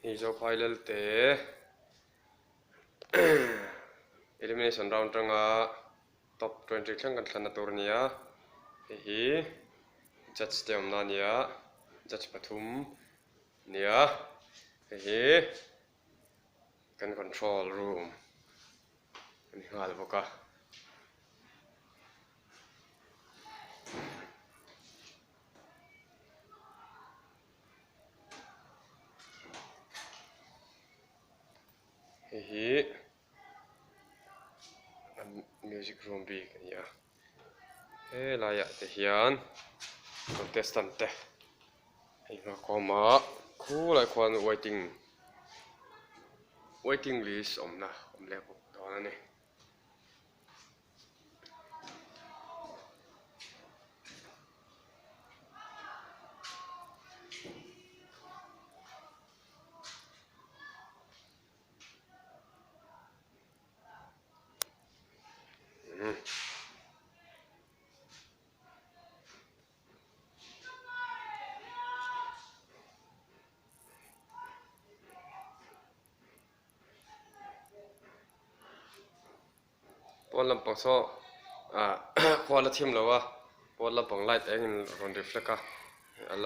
Hei Zophai Lelte elimination round atanga top 20 thleng kan thlanna tur a ni a, hei hi judge te awmna a ni a, judge pathum a ni a, hei hi kan control room a ni nghal bawk a. Hei hi music room bik a ni a helaiah te hian contestant te hei nghakawm a khulai khuan waiting waiting list awmna awm leh bawk dawn a ni. Pawn lampang saw ah khua la thim lo a pawn lampang light eng in rawn reflect a a la.